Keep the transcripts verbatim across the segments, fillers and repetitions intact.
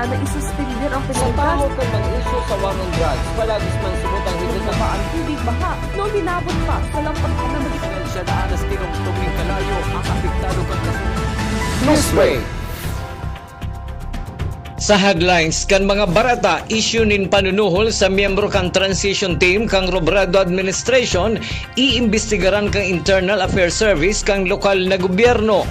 Naisuspender ang Sa pagkakita. Tahaw kan mag-issue sa war on drugs, palagis man subot ang higit na Bumaba ang tubig baha noong minabot pa sa lampas na magiging Siya daan na tinungtong ning kalayo ang apektado kan kaso. Newsbreak. Sa headlines kan mga bareta, isyu nin panunuhol sa miyembro kan transition team kan Robredo administration, iimbestigaran kan Internal Affairs Service kan lokal na gobyerno.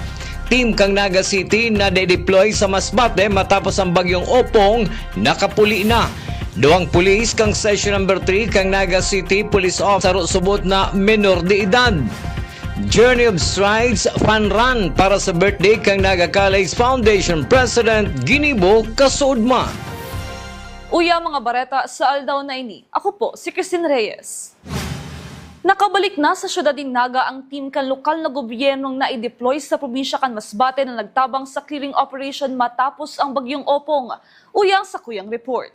Team kan Naga City na de-deploy sa Masbate matapos ang bagyong Opong nakapuli na. Duwang pulis kan Session Number three kan Naga City Police Officer subot na menor de edad. Journey of Strides Fun Run para sa birthday kan Naga College Foundation President Ginibo Kasuudma. Uya mga bareta sa aldaw na ini. Ako po si Christine Reyes. Nakabalik na sa syudad nin Naga ang team kan lokal na gobyernong nai-deploy sa probinsya kan Masbate na nagtabang sa clearing operation matapos ang bagyong Opong. Uya ang sakuyang report.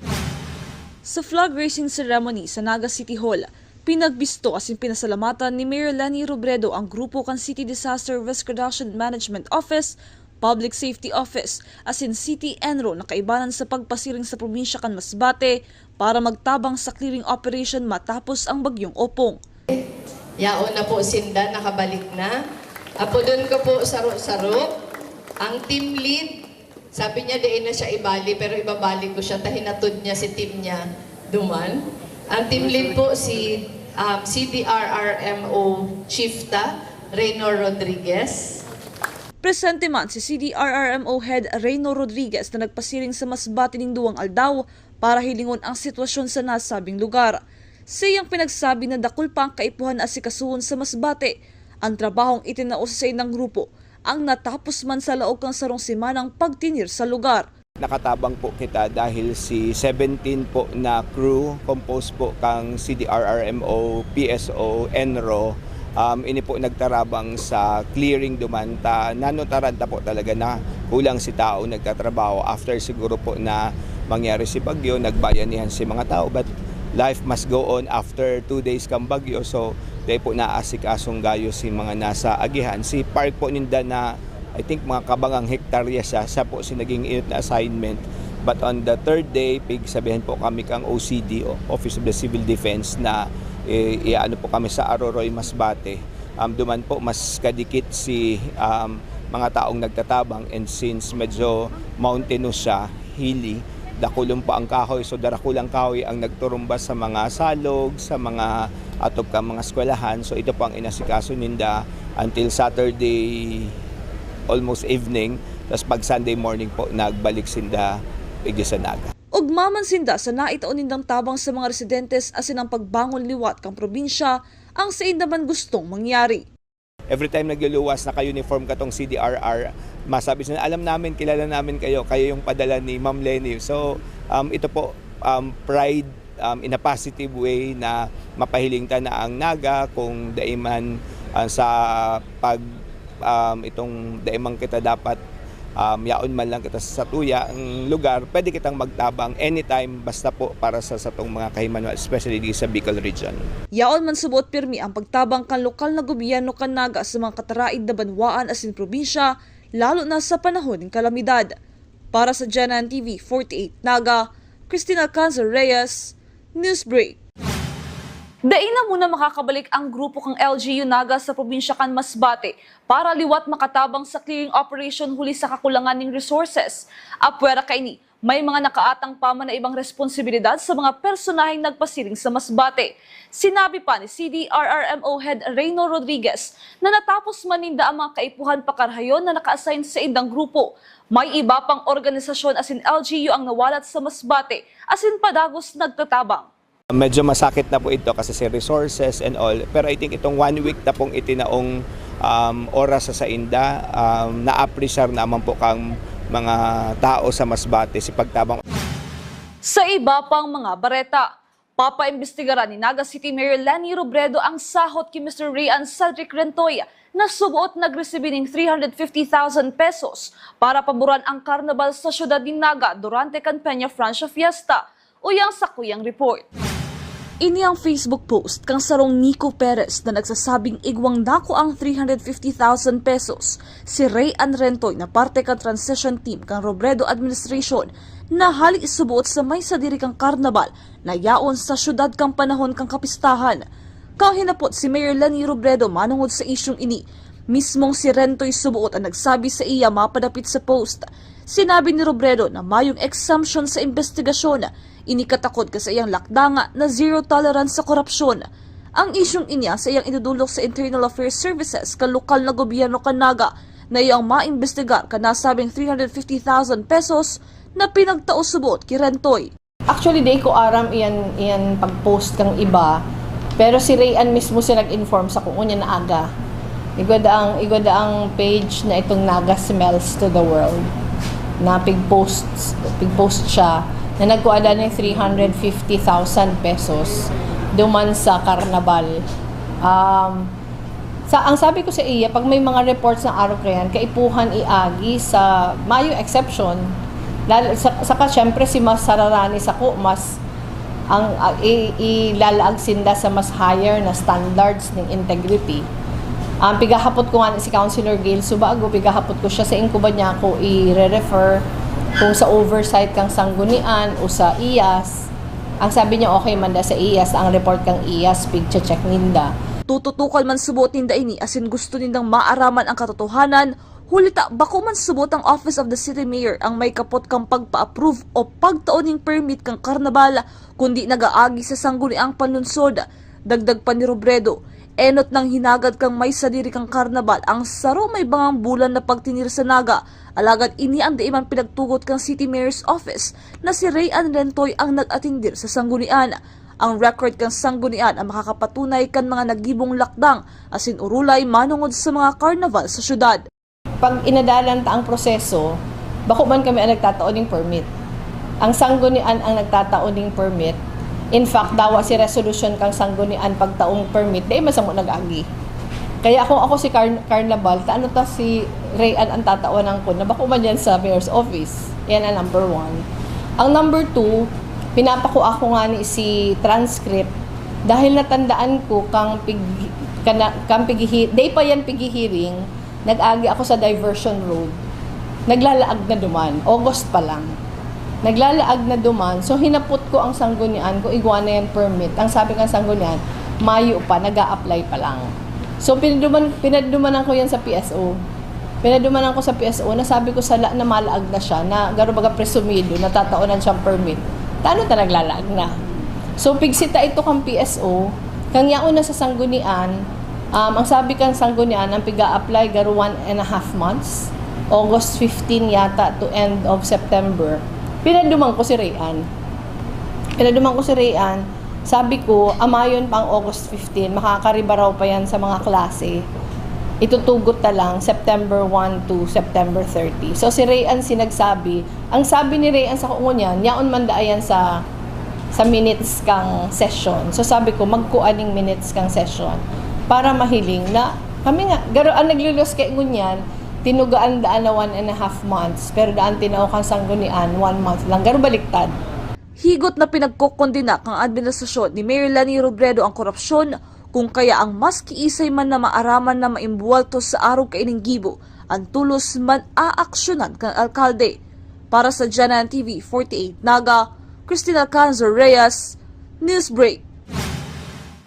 Sa flag raising ceremony sa Naga City Hall, pinagbisto asin pinasalamatan ni Mayor Leni Robredo ang grupo kan City Disaster Risk Reduction Management Office, Public Safety Office, asin City ENRO na kaibanan sa pagpasiring sa probinsya kan Masbate para magtabang sa clearing operation matapos ang bagyong Opong. Yaon na po sinda, nakabalik na. Apodon ko po Saro-Saro. Ang team lead, sabi niya, "Diin na siya ibali, pero ibabali ko siya." Ta hinatod niya si team niya duman. Ang team lead po si, um, C D R R M O Chief ta, Reyno Rodriguez. Presente man si C D R R M O Head Reyno Rodriguez na nagpasiring sa Masbate nin duwang aldaw para hilingon ang sitwasyon sa nasabing lugar. Saiyang pinagsabi na dakul pa ang kaipuhan na asikasuhon sa Masbate. Ang trabahong itinao sa saindang grupo ang natapos man sa laog kan sarong semanang pagtinir sa lugar. Nakatabang po kita dahil si seventeen po na crew, composed po kang C D R R M O, P S O, ENRO, um, ini po nagtarabang sa clearing duman ta. Nanutaran ta po talaga na kulang si tao nagtatrabaho after siguro po na mangyari si bagyo, nagbayanihan si mga tao, but life must go on after two days kang bagyo. So, dai po naasikasong gayo si mga nasa agihan. Si park po ninda na, I think, mga kabangang hektarya siya, siya po si naging inot na assignment. But on the third day, pigsabihan po kami kang O C D, o Office of the Civil Defense, na, eh, iano po kami sa Aroroy, Masbate. Um, duman po, mas kadikit si, um, mga taong nagtatabang, and since medyo mountainous siya, hilly, dakulon po ang kahoy. So, darakulang kahoy ang nagturumbas sa mga salog, sa mga atop kan mga eskwelahan. So, ito po ang inasikaso ninda until Saturday, almost evening. Tas pag Sunday morning po, nagbalik sinda igdi sa Naga. Ugma man sinda sa naitao nindang tabang sa mga residentes asin ang pagbangon liwat kan probinsya, ang sainda man gustong mangyari. Every time nagluluwas, naka-uniform katong C D R R, masabi sila, "Alam namin, kilala namin kayo, kayo yung padala ni Ma'am Leni." So, um, ito po, um, pride, um, in a positive way na mapahiling ta na ang Naga, kung dai man, ah, sa pag, um, itong dai man kita dapat, um, yaon man lang kita sa satuyang lugar, pwede kitang magtabang anytime, basta po para sa satong mga kahimanwa, especially di sa Bicol region. Yaon man subot pirmi ang pagtabang kan lokal na gobyerno kan Naga sa mga kataraid na banwaan asin probinsya, lalo na sa panahon nin kalamidad. Para sa G N N T V forty-eight Naga, Christine Alcanzar Reyes, Newsbreak. Dai na muna makakabalik ang grupo kan L G U Naga sa probinsya kan Masbate para liwat makatabang sa clearing operation huli sa kakulangan nin resources. Apwera kaini, may mga nakaatang pa man na ibang responsibilidad sa mga personaheng nagpasiring sa Masbate. Sinabi pa ni C D R R M O Head Reyno Rodriguez na natapos man ninda ang mga kaipuhan pakarahayon na naka-assign sa indang grupo. May iba pang organisasyon asin L G U ang nawalat sa Masbate, asin padagos nagtatabang. Medyo masakit na po ito kasi si resources and all. Pero I think itong one week na pong itinaong, um, oras sa sainda, um, naapresyar naman po kang mga tao sa Masbate si pagtabang. Sa iba pang mga bareta, papaimbestigaran ni Naga City Mayor Leni Robredo ang sahot ki Mister Rayan Cedric Rentoy na suboot nagresibi nin three hundred fifty thousand pesos para paboran ang karnabal sa siyudad nin Naga durante kan Peña Francia Fiesta. Uya ang sakuyang report. Ini ang Facebook post kan sarong Nico Perez na nagsasabing igwang na kuang three hundred fifty thousand pesos si Rayan Rentoy na parte kan transition team kan Robredo administration na hali suboot sa may sadiri kang karnabal na yaon sa syudad kan panahon kan kapistahan. Kahinapot si Mayor Leni Robredo manongod sa isyong ini, mismong si Rentoy suboot ang nagsabi sa iya mapadapit sa post. Sinabi ni Robredo na mayong exemption sa imbestigasyon. Ini katakod kan saiyang lakdang na zero tolerance sa korupsyon. Ang isyong ini ang saiyang idudulok sa Internal Affairs Services kan lokal na gobyerno kan Naga na iyang maimbestigar kan nasabing three hundred fifty thousand pesos na pinagtao suboot ki Rentoy. Actually, di ko aram iyan, iyan pag-post kang iba, pero si Rayan mismo siya nag-inform sa kung unya na aga. Igwa daang, igwa daang page na itong Naga Smells to the World na pig-post, pig-post siya na nagkuha daw ng three hundred fifty thousand pesos duman sa karnabal. Um, sa, ang sabi ko sa iya, pag may mga reports na arog kayan, kaipuhan iagi sa mayo exception. Lalo, sa, saka, syempre, si mas sararani sako, mas ang, ah, i-, ilalaag sinda sa mas higher na standards ning integrity. Ang pigahapot ko nga si Councilor Gail Subago, pigahapot ko siya sa inkuba niya ako i-refer kung sa oversight kang sanggunian o sa iyas. Ang sabi niya, okay man da sa iyas, ang report kang iyas, pigche-check ninda. Tututukan man subot ninda ini asin gusto nindang maaraman ang katotohanan, huli ta bako man subot ang Office of the City Mayor ang may kapot kan pagpa-approve o pagtao ning permit kan karnabal, kundi nagaagi sa sangguniang panlunsod. Dagdag pa ni Robredo, enot nang hinagad kan may sadiri kan karnabal ang saro may bangang bulan na pagtinir sa Naga, alagad ini ang dai man pinagtugot kan City Mayor's Office na si Rayan Rentoy ang nag-atindir sa sanggunian. Ang record kan sanggunian ang makakapatunay kan mga nagibong lakdang asin urulay manongod sa mga karnabal sa syudad. Pag inadalan ta ang proseso, bako man kami ang nagtatao ning permit. Ang sanggunian ang nagtatao ning permit. In fact, dawa si resolusyon kang sanggunian pagtaong permit, dai man samo nag-agi. Kaya kung ako si Car-, Carnabal, ta ano ta si Rayan ang tatawan ko na bako man yan sa mayor's office. Yan ang number one. Ang number two, pinapakua ko nga ni si transcript dahil natandaan ko kang pig-, kana-, kang pighihi-, day pa yan pighihiring, nag-agi ako sa diversion road. Naglalaag na duman, August pa lang. Naglalaag na duman, so hinapot ko ang sanggunian kung igwa na yan permit. Ang sabi ng sanggunian, Mayo pa, nag-a-apply pa lang. So pinaduman, pinadumanan ko yan sa P S O. Pinadumanan ko sa P S O na sabi ko sala na malaag na siya, na garo baga presumido, natataonan siyang permit. Tano ta naglalaag na? So pigsi ta ito kang P S O, kang yaon na sa sanggunian, um, ang sabi kang sanggunian, ang piga-apply garo one and a half months, August fifteen yata to end of September. Pinaduman ko si Rayan. Pinaduman ko si Rayan, sabi ko, amayon pa ang August fifteen, makakaribaraw pa yan sa mga klase. Itutugot na lang September one to September thirty. So si Rayan si nagsabi, ang sabi ni Rayan sa kuko niyan, yaon man da yan sa, sa minutes kang session. So sabi ko, magkuan ning minutes kang session para mahiling na kami nga, garo ang naglulus kay ngunyan, tinugaan daan na one and a half months, pero daan tinao kang sanggunian, one month lang. Garo baliktad. Higot na pinagkokondena kan administrasyon ni Mayor Leni Robredo ang korupsyon, kung kaya ang maski isay man na maaraman na maimbuwalto sa arog kaining gibo, ang tulos man aaksyonan kan alkalde. Para sa Janan T V forty-eight Naga, Christina Canzo Reyes, Newsbreak.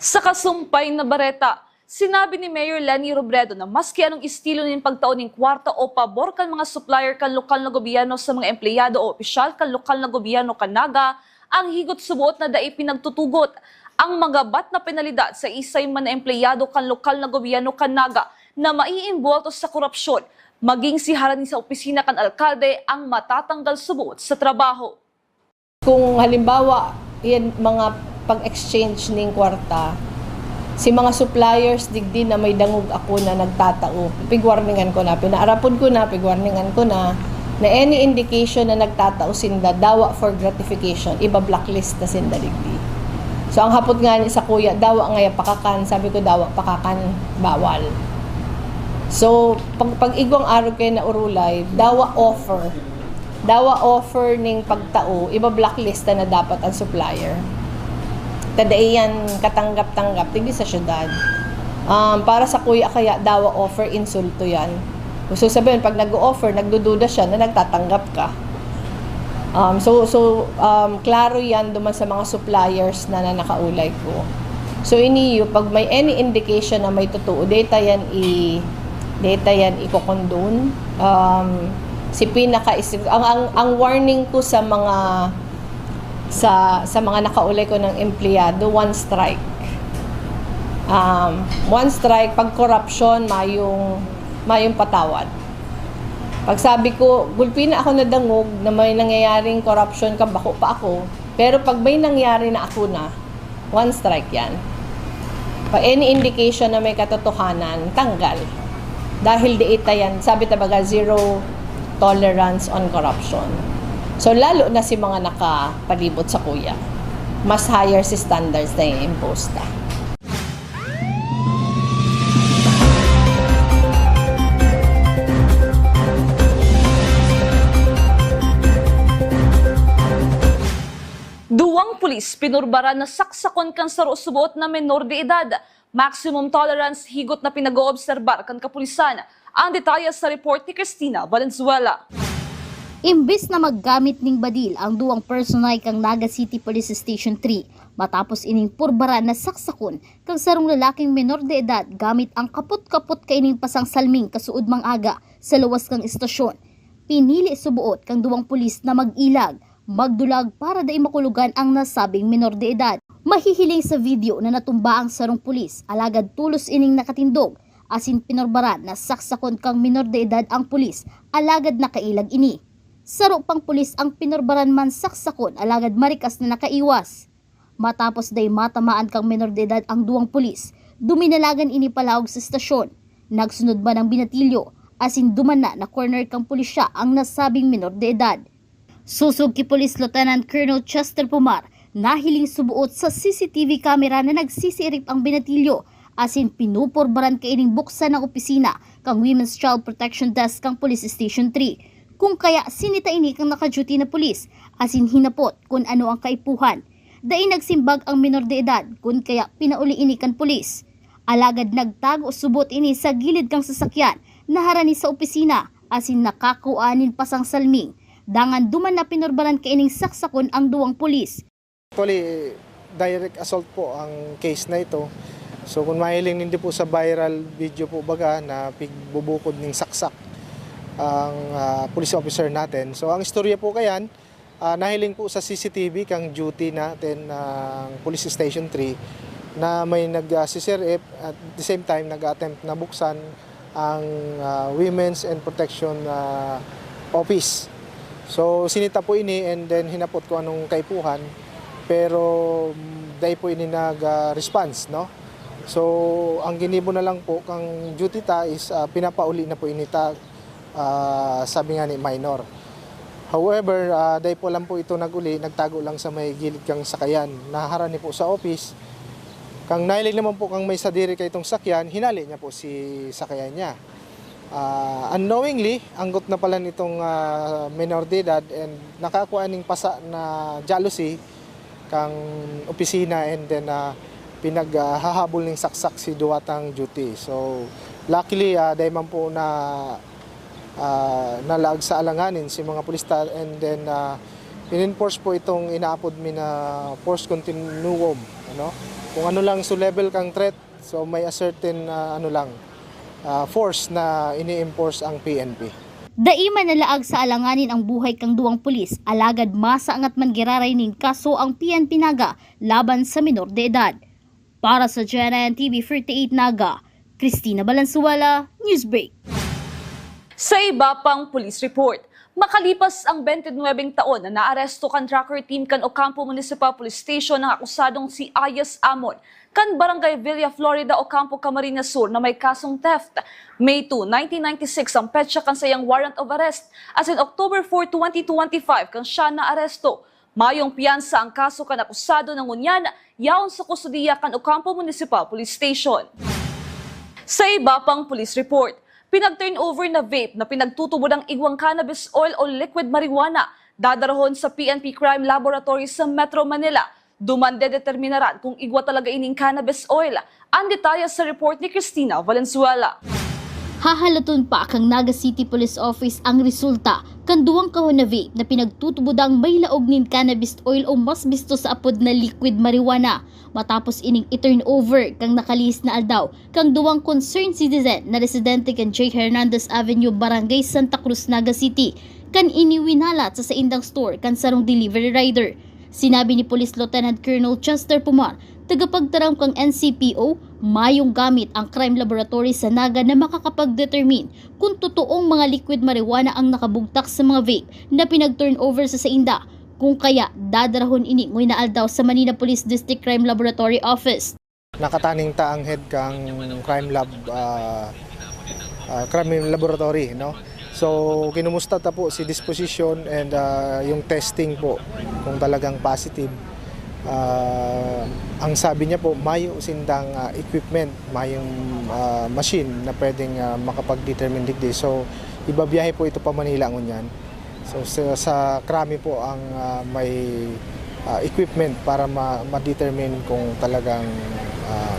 Sa kasumpay na bareta, sinabi ni Mayor Leni Robredo na maski anong estilo nin pagtao nin kwarta o pabor kan mga supplier kan lokal na gobyerno sa mga empleyado o opisyal kan lokal na gobyerno kan Naga, ang higot suboot na dai pinagtutugot. Ang magabat na penalidad sa isay man na empleyado kan lokal na gobyerno kan Naga na maiimbwelto sa korupsyon, maging si harani sa opisina kan alkalde ang matatanggal suboot sa trabaho. Kung halimbawa, yan mga pag-exchange ning kwarta, si mga suppliers digdi na may dangog ako na nagtatao, pigwarningan ko na, pinaarapod ko na, pigwarningan ko na, na any indication na nagtatao sinda, dawa for gratification, iba-blacklist na sinda digdi. So, ang hapot nga ni sa kuya, dawa ngaya pakakan, sabi ko, dawa pakakan, bawal. So, pag, pag igwang arog kayo na urulay, dawa offer. Dawa offer ning pagtao, iba-blacklist na dapat ang supplier. Ta dai yan katanggap-tanggap, digdi sa syudad. Um, para sa kuya kaya, dawa offer, insulto yan. Gusto sabihin, pag nag-o-offer, nagdududa siya na nagtatanggap ka. Um, so, so, um, klaro yan duman sa mga suppliers na, na nakaulay ko. So, iniyo, pag may any indication na may totoo, data yan i-, data yan i-condone. Um, si pinaka, ang, ang, ang warning ko sa mga, sa, sa mga nakaulay ko ng empleyado, one strike. Um, one strike, pag corruption, mayong, mayong patawad. Pag sabi ko, gulpi na ako nadangog na may nangyayaring corruption, kabako pa ako. Pero pag may nangyari na ako na, one strike yan. Pag any indication na may katotohanan, tanggal. Dahil diita yan, sabi ta baga, zero tolerance on corruption. So, lalo na si mga nakapalibot sa kuya, mas higher si standards na i-impose ta. Duwang pulis pinurbaran na saksakon kan saro suboot na menor de edad. Maximum tolerance higot na pinag-oobserbar kan kapulisan. Ang detalye sa report ni Christina Valenzuela. Imbis na maggamit ning badil ang duwang personay kan Naga City Police Station three, matapos ining purbaran na saksakon kan sarong lalaking menor de edad gamit ang kapot-kapot kaining pasang salming kasuodmang aga sa luwas kan istasyon, pinili suboot kan duwang pulis na mag-ilag, magdulag para dai makulogan ang nasabing menor de edad. Mahihiling sa video na natumba ang sarong pulis, alagad tolos ining nakatindog, asin pinurbaran na saksakon kang menor de edad ang pulis, alagad nakailag ini. Saro pang pulis ang pinurbaran man saksakon, alagad marikas na nakaiwas. Matapos dai matamaan kang menor de edad ang duwang pulis, duminalagan ini palaog sa estasyon. Nagsunod man ang binatilyo, asin duman na na-corner kang pulisya ang nasabing menor de edad. Sosog ki Police Lieutenant Colonel Chester Pomar, nahiling suboot sa C C T V camera na nagsisiirip ang binatilyo, asin pinupurbaran kaining buksan ang opisina kan Women's Child Protection Desk kan Police Station three. Kun kaya sinita ini kan naka-duty na pulis, asin hinapot kun ano ang kaipuhan. Dai nagsimbag ang menor de edad, kun kaya pinauli ini kan pulis. Alagad nagtago subot ini sa gilid kan sasakyan na harani sa opisina, asin nakakua nin pasang salming. Dangan duman na pinurbaran kaining saksakon ang duwang pulis. Actually, direct assault po ang case na ito. So, kung mahiling nindo po sa viral video po baga na pigbubukod ning saksak ang, ah, police officer natin. So, ang istorya po kayan, ah, nahiling po sa C C T V kang duty natin ng Police Station three na may nag, ah, C C R F at the same time nag-attempt na buksan ang, ah, Women's and Protection, ah, Office. So, sinita po ini and then hinapot kung anong kaipuhan, pero, mm, dai po ini nag, ah, response, no? So, ang ginibo na lang po kang duty ta is, ah, pinapauli na po ini ta, ah, sabi nga ni minor. However, ah, dai po lang po ito nag-uli, nagtago lang sa may gilid kang sakayan. Naharani po sa office, kang nahiling naman po kang may sadiri kaitong sakyan, hinali niya po si sakayan niya. Ah, unknowingly, anggot na pala nitong, ah, menor de edad and nakakua ning pasa na jealousy kang opisina and then, ah, pinag, ah, hahabol ning saksak si duwatang duty. So, luckily, ah, dai man po na, ah, nalaag sa alanganin si mga pulis ta and then, ah, in-enforce po itong inaapod mi na force continuum, ano? Kung ano lang sa level kang threat, so may a certain, ah, ano lang, ah, force na ini-enforce ang P N P. Dai man nalaag sa alanganin ang buhay kang duwang pulis, alagad masangat man giraray nin kaso ang P N P Naga laban sa menor de edad. Para sa G N N T V forty-eight Naga, Christina Valenzuela, Newsbreak. Sa iba pang police report, makalipas ang twenty-nine taon na naaresto kan tracker team kan Ocampo Municipal Police Station ang akusadong si Ayas Amon, kan Barangay Villa Florida, Ocampo, Camarines Sur, na may kasong theft. May two, nineteen ninety-six ang petsa kan saiyang warrant of arrest, asin October four, twenty twenty-five kan siya naaresto. Mayong piyansa ang kaso kan akusado na ngunyan yaon sa kustodiya kan Ocampo Municipal Police Station. Sa iba pang police report, pinag-turnover na vape na pinagtutubod ang igwang cannabis oil o liquid marijuana, dadarahon sa P N P Crime Laboratory sa Metro Manila. Duman dedeterminaran kung igwa talaga ining cannabis oil. Ang detalye sa report ni Christina Valenzuela. Hahaloton pa kan Naga City Police Office ang resulta kan duwang kahon na vape na pinagtutubodang may laog nin cannabis oil o mas bisto sa apod na liquid marijuana, matapos ining i-turn over kan nakalihis na aldaw kan duwang concerned citizen na residente kan J. Hernandez Avenue, Barangay Santa Cruz, Naga City, kan iniwinalat sa saindang store kan sarong delivery rider. Sinabi ni Police Lieutenant Colonel Chester Pumar, tagapagtaram kan N C P O, mayong gamit ang crime laboratory sa Naga na makakapag-determine kung totoong mga liquid marijuana ang nakabugtak sa mga vape na pinag-turnover sa sainda. Kung kaya, dadarahon ini nguyang aldaw sa Manila Police District Crime Laboratory Office. Nakataning ta ang head kang crime lab, ah, ah, crime laboratory, no? So, kinumusta ta po si disposition and, ah, yung testing po, kung talagang positive. Ah, ang sabi niya po, mayo sindang, ah, equipment, mayong, ah, machine na pwedeng, ah, makapag-determine digdi. So, ibabiyahe po ito pa Manila ngunyan. So, sa, sa krami po ang, ah, may, ah, equipment para ma-, ma-determine kung talagang, ah,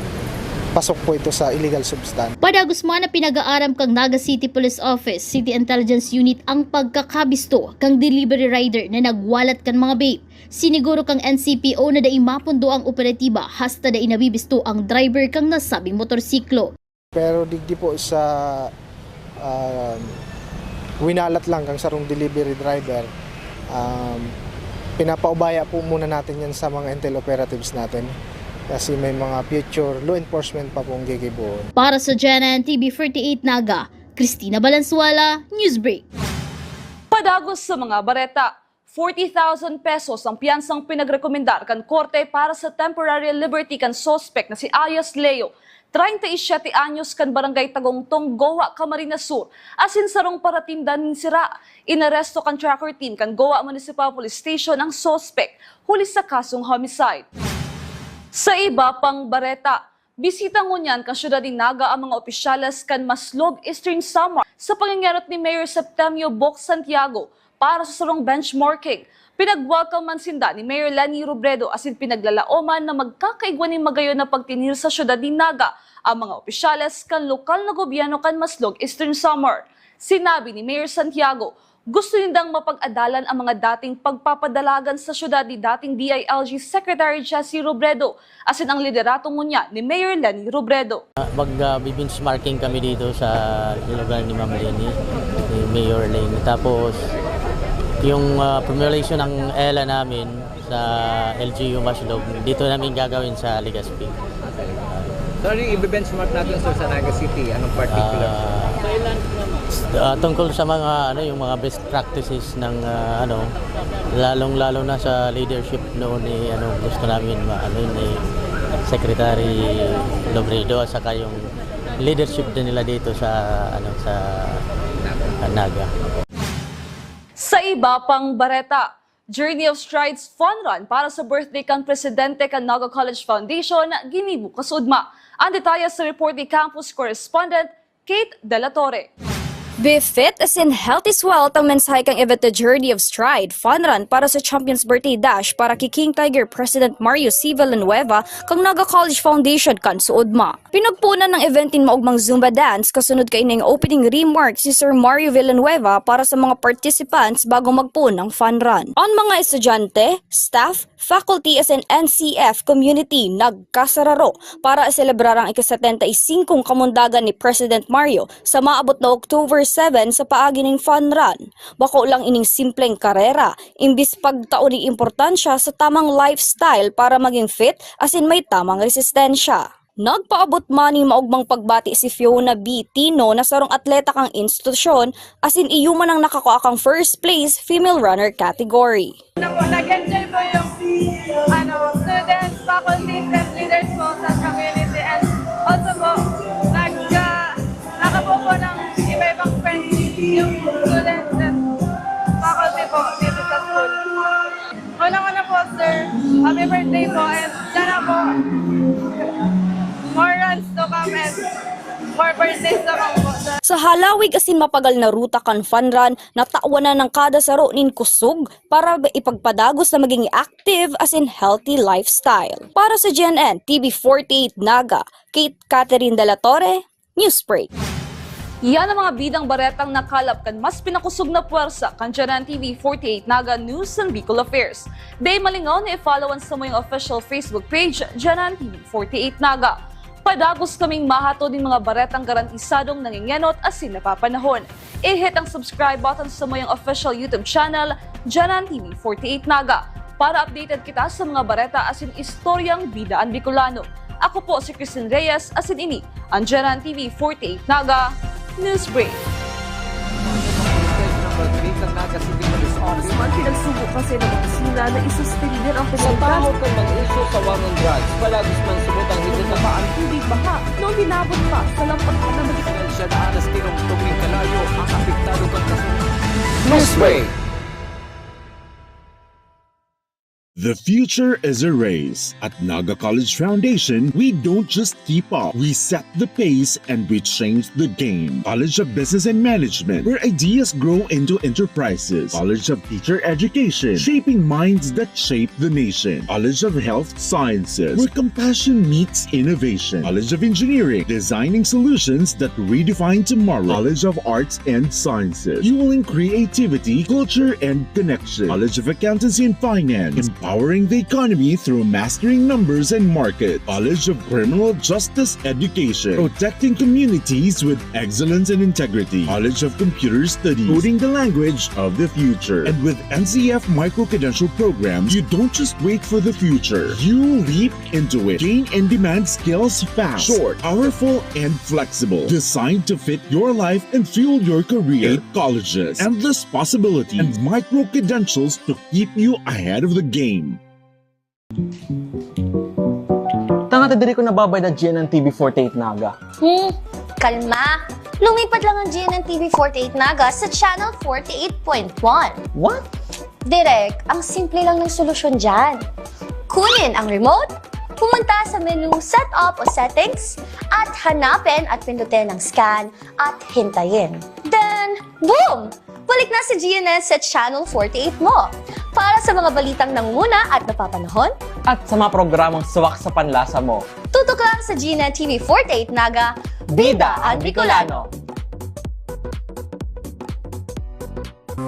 pasok po ito sa illegal substance. Padagos man na pinag-aaram kang Naga City Police Office, City Intelligence Unit ang pagkakabisto kang delivery rider na nagwalat kan mga vape. Siniguro kang N C P O na dai mapundo ang operatiba hasta dai nabibisto ang driver kang nasabing motorsiklo. Pero digdi po sa, um, winalat lang kang sarong delivery driver, um, pinapaubaya po muna natin yan sa mga intel operatives natin. Kasi may mga future law enforcement pa pong gigibohon. Para sa G N N T V forty-eight Naga, Christina Valenzuela, Newsbreak. Padagos sa mga bareta. Forty thousand pesos ang piyansang pinagrekomendar kan korte para sa temporary liberty kan suspek na si alias Leo, treinta y siete anyos, kan Barangay Tagongtong, Goa, Camarines Sur, asin sarong paratinda nin sira. Inaresto kan tracker team kan Goa Municipal Police Station ang suspek huli sa kasong homicide. Sa iba pang bareta, bisita ngunyan kan syudad nin Naga ang mga opisyales kan Maslog, Eastern Samar, sa pangengerot ni Mayor Septemio Boc Santiago para sa sarong benchmarking. Pinag-welcome man sinda ni Mayor Leni Robredo asin pinaglalaoman na magkakaigwa nin magayon na pagtinir sa syudad nin Naga ang mga opisyales kan lokal na gobyerno kan Maslog, Eastern Samar. Sinabi ni Mayor Santiago, gusto nindang mapag-adalan ang mga dating pagpapadalagan sa syudad ni dating D I L G Secretary Jesse Robredo asin ang liderato ngunyan ni Mayor Leni Robredo. Mag, ah, bi-benchmarking kami dito sa lugar ni Ma'am Leni, ni Mayor Leni. Tapos, yung, ah, formulation ng ela namin sa L G U Maslog, dito namin gagawin sa Legazpi. So, ano yung ibe-benchmark natin, sir, sa Naga City? Anong particular? Ah, s-, ah, tungkol sa mga, ano, yung mga best practices ng, ah, ano, lalong-lalo na sa leadership noon ni, ano, gusto namin ma-, ano, ni Secretary Robredo at saka yung leadership din nila dito sa, ano, sa Naga. Sa iba pang bareta, Journey of Strides Fun Run para sa birthday kan presidente kan Naga College Foundation ginibo kasuodma. Ang detalye sa report ni campus correspondent Kate Dela Torre. Be fit as in health is wealth ang mensahe kan event na Journey of Stride Fun Run para sa Champions Birthday Dash para ki King Tiger President Mario C. Villanueva kan Naga College Foundation kan suodma. Pinagpunan ng event nin maogmang Zumba dance kasunod kaining opening remarks ni Sir Mario Villanueva para sa mga participants bago magpoon ng fun run. Ang mga estudyante, staff, faculty asin N C F community nagkasararo para iselebrar ang ika-setenta y singkong kamundagan ni President Mario sa maabot na October seven sa paagi ning fun run. Bako lang ining simpleng karera, imbis pagtao nin importansya sa tamang lifestyle para maging fit asin may tamang resistensya. Nagpaabot man nin maogmang pagbati si Fiona B. Tino na sarong atleta kan institusyon asin iyo man ang nakakua kan first place female runner category. Ano po, nag-enjoy po yung, ano, students, faculties, and leaders po sa community. And also po, nag, ah, nakabuo po ng iba-ibang friends yung students and faculty po dito sa school. Unang-una po, sir, happy birthday po, and sana po more runs to come and more birthdays to come po, sir. Sa halawig asin mapagal na ruta kan fun run, natawan na ng kada saro nin kusog para ipagpadagos na maging active asin healthy lifestyle. Para sa G N N T V forty-eight Naga, Kate Catherine Dela Torre, Newsbreak. Yan ang mga bidang baretang nakalap kan mas pinakosog na pwersa kan G N N T V forty-eight Naga News and Bicol Affairs. Dai malingaw na i-follow an samuyang official Facebook page, G N N T V forty-eight Naga. Padagos kaming mahatod nin mga baretang garantisadong nangengenot asin napapanahon. I-hit ang subscribe button sa samuyang official YouTube channel, G N N T V forty-eight Naga, para updated kita sa mga bareta asin istoryang bida an Bicolano. Ako po si Christine Reyes, asin ini an G N N T V forty-eight Naga News Break. Number three kan Naga City Police Office. Mas man pinagsubo kasi ng opisina na isuspindi ang Sa pagkakita. Tahaw kan mag-uso sa war on drugs, palagos man subot ang higit na Baba ang tubig baha, nung hinabot pa sa lampas na mag- Siya daan na sa tirong tubig kalayo ang apektado kan kasunod. Newsway. The future is a race. At Naga College Foundation, we don't just keep up, we set the pace and we change the game. College of Business and Management, where ideas grow into enterprises. College of Teacher Education, shaping minds that shape the nation. College of Health Sciences, where compassion meets innovation. College of Engineering, designing solutions that redefine tomorrow. College of Arts and Sciences, fueling creativity, culture, and connection. College of Accountancy and Finance, empowering the economy through mastering numbers and market. College of Criminal Justice Education, protecting communities with excellence and integrity. College of Computer Studies, coding the language of the future. And with N C F micro-credential programs, you don't just wait for the future. You leap into it. Gain in-demand skills fast, short, powerful, and flexible. Designed to fit your life and fuel your career. Eight colleges, endless possibilities, and micro-credentials to keep you ahead of the game. Tanga ta diri ko nababayad na G N N T V forty-eight Naga. Hmm, kalma. Lumipat lang ang G N N T V forty-eight Naga sa Channel forty-eight point one. What? Direk, ang simple lang ng solusyon dyan. Kunin ang remote, pumunta sa menu Setup o Settings, at hanapin at pindutin ang Scan at hintayin. Then, boom! Balik na si G N N sa Channel forty-eight mo. Para sa mga balitang nangunguna at napapanahon, at sa mga programang swak sa panlasa mo, tutok lang sa G N N T V forty-eight Naga, Bida ang Bicolano.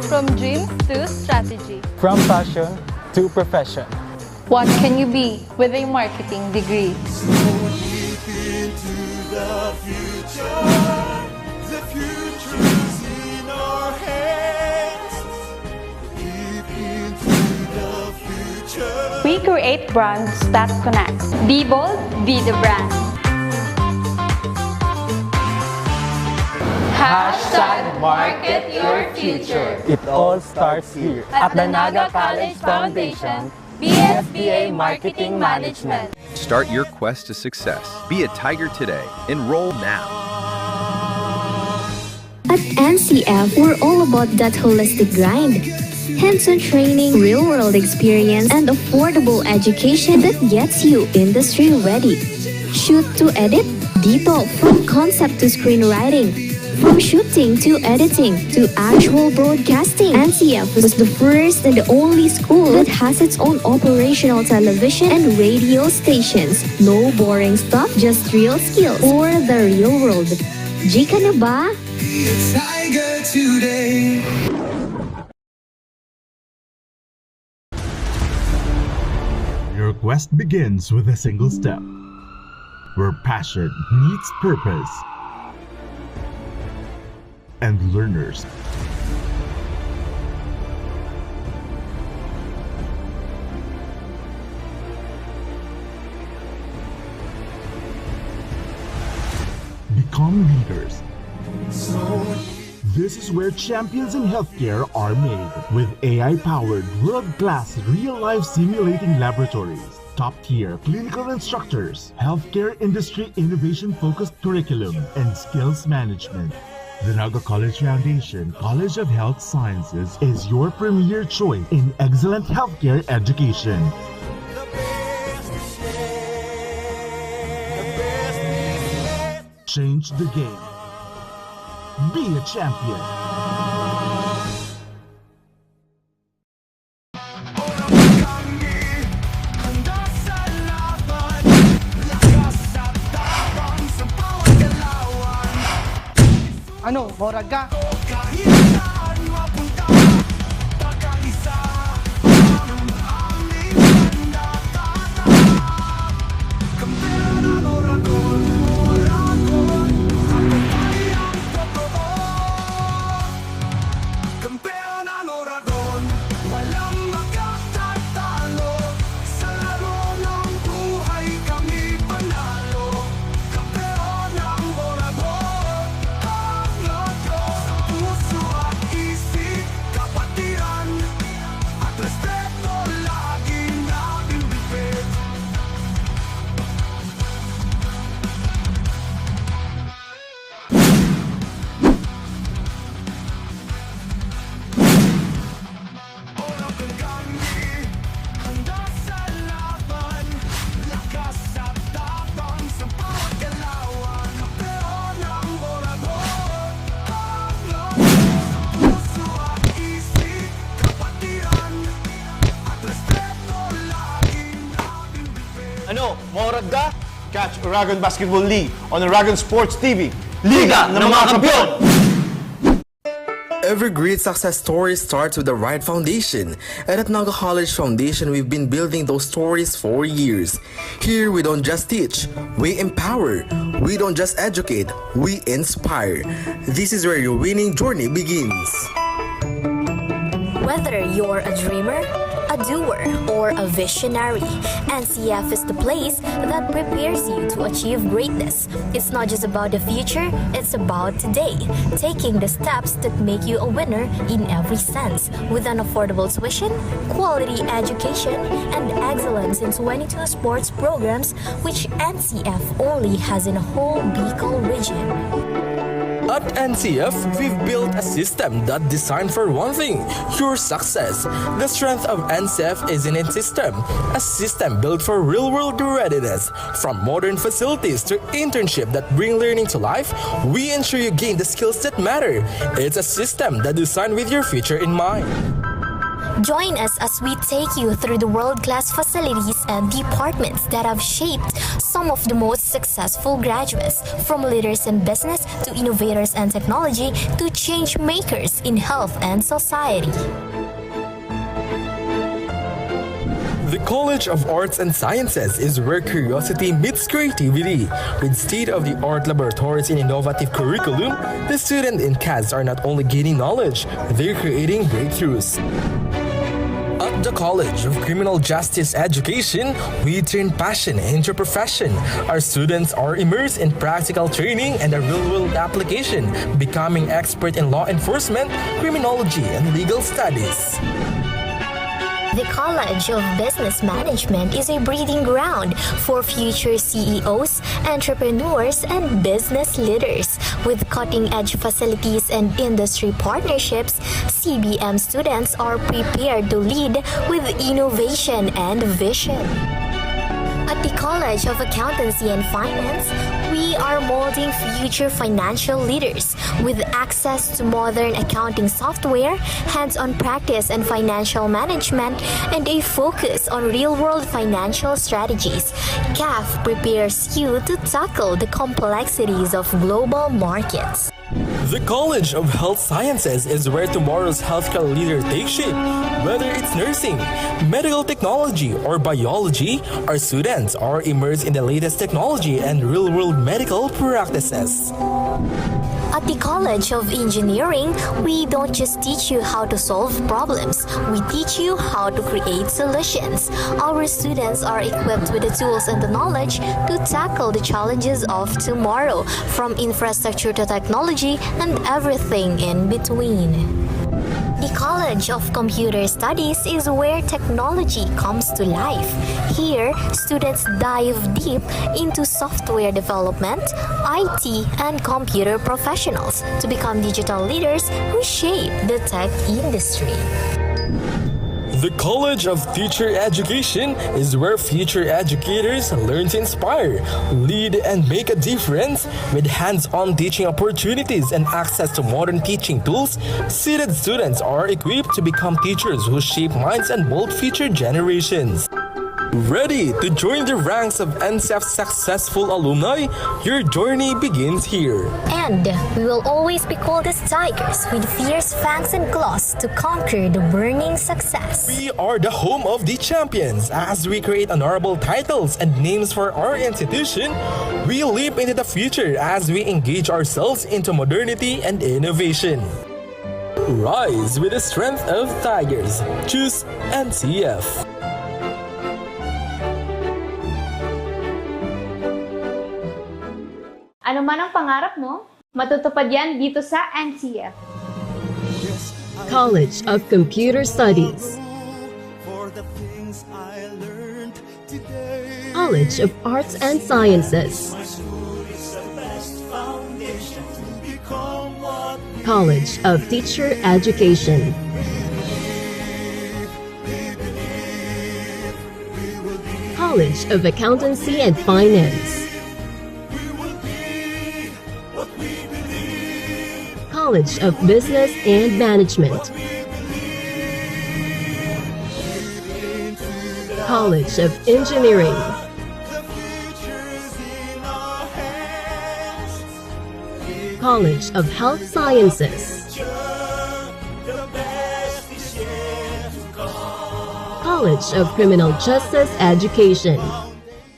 From dreams to strategy. From passion to profession. What can you be with a marketing degree? So leap into the future. The future is in our hands. Leap into the future. We create brands that connect. Be bold, be the brand. Hashtag market your future. It all starts here. At the Naga College Foundation, B S B A Marketing Management. Start your quest to success. Be a Tiger today. Enroll now. At N C F, we're all about that holistic grind. Hands-on training, real-world experience, and affordable education that gets you industry-ready. Shoot to edit? Dito, from concept to screenwriting. From shooting to editing to actual broadcasting, N C F was the first and the only school that has its own operational television and radio stations. No boring stuff, just real skills for the real world. G ka na ba? Be a Tiger today. Your quest begins with a single step, where passion meets purpose and learners become leaders. This is where champions in healthcare are made, with A I-powered, world-class, real-life simulating laboratories, top-tier clinical instructors, healthcare industry innovation-focused curriculum, and skills management. The Naga College Foundation College of Health Sciences is your premier choice in excellent healthcare education. Change the game. Be a champion. Ano, morag ka? Ano, morag ka? Catch Oragon Basketball League on Oragon Sports T V. Liga ng mga Kampiyon! Every great success story starts with the right foundation. And at Naga College Foundation, we've been building those stories for years. Here, we don't just teach, we empower. We don't just educate, we inspire. This is where your winning journey begins. Whether you're a dreamer, a doer, or a visionary, N C F is the place that prepares you to achieve greatness. It's not just about the future, it's about today. Taking the steps that make you a winner in every sense, with an affordable tuition, quality education, and excellence in twenty-two sports programs, which N C F only has in a whole Bicol region. At N C F, we've built a system that designed for one thing, your success. The strength of N C F is in its system, a system built for real-world readiness. From modern facilities to internship that bring learning to life, we ensure you gain the skills that matter. It's a system that designed with your future in mind. Join us as we take you through the world-class facilities and departments that have shaped some of the most successful graduates, from leaders in business to innovators and technology to change makers in health and society. The College of Arts and Sciences is where curiosity meets creativity. With state-of-the-art laboratories and innovative curriculum, the student in class are not only gaining knowledge, they're creating breakthroughs. At the College of Criminal Justice Education, we turn passion into profession. Our students are immersed in practical training and a real-world application, becoming expert in law enforcement, criminology, and legal studies. The College of Business Management is a breeding ground for future C E Os, entrepreneurs, and business leaders. With cutting-edge facilities and industry partnerships, C B M students are prepared to lead with innovation and vision. At the College of Accountancy and Finance, we are molding future financial leaders with access to modern accounting software, hands-on practice in financial management, and a focus on real-world financial strategies. CAF prepares you to tackle the complexities of global markets. The College of Health Sciences is where tomorrow's healthcare leader takes shape. Whether it's nursing, medical technology, or biology, our students are immersed in the latest technology and real-world medical practices. At the College of Engineering, we don't just teach you how to solve problems, we teach you how to create solutions. Our students are equipped with the tools and the knowledge to tackle the challenges of tomorrow, from infrastructure to technology and everything in between. The College of Computer Studies is where technology comes to life. Here, students dive deep into software development, I T, and computer professionals to become digital leaders who shape the tech industry. The College of Teacher Education is where future educators learn to inspire, lead, and make a difference. With hands-on teaching opportunities and access to modern teaching tools, seated students are equipped to become teachers who shape minds and mold future generations. Ready to join the ranks of N C F's successful alumni? Your journey begins here. And we will always be called as tigers with fierce fangs and claws to conquer the burning success. We are the home of the champions. As we create honorable titles and names for our institution, we leap into the future as we engage ourselves into modernity and innovation. Rise with the strength of tigers. Choose N C F. Ano man ang pangarap mo, matutupad yan dito sa N C F. College of Computer Studies, College of Arts and Sciences, College of Teacher Education, College of Accountancy and Finance, College of Business and Management, College of Engineering, College of Health Sciences, College of Criminal Justice Education.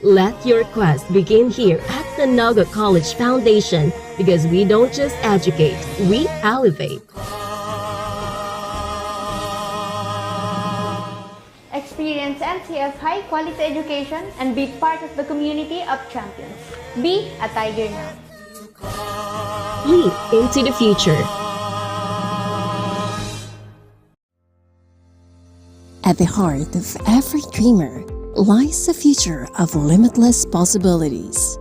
Let your quest begin here at the Naga College Foundation, because we don't just educate, we elevate. Experience N C F high quality education and be part of the community of champions. Be a tiger now. Leap into the future. At the heart of every dreamer lies a future of limitless possibilities.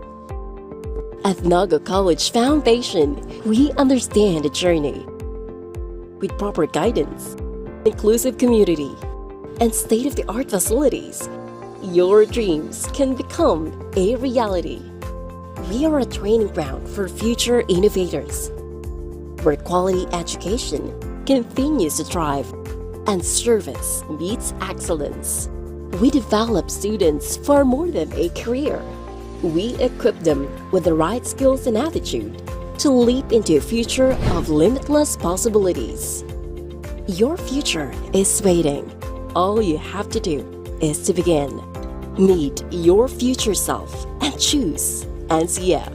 At Naga College Foundation, we understand the journey. With proper guidance, inclusive community, and state-of-the-art facilities, your dreams can become a reality. We are a training ground for future innovators, where quality education continues to thrive and service meets excellence. We develop students for more than a career. We equip them with the right skills and attitude to leap into a future of limitless possibilities. Your future is waiting. All you have to do is to begin. Meet your future self and choose N C F.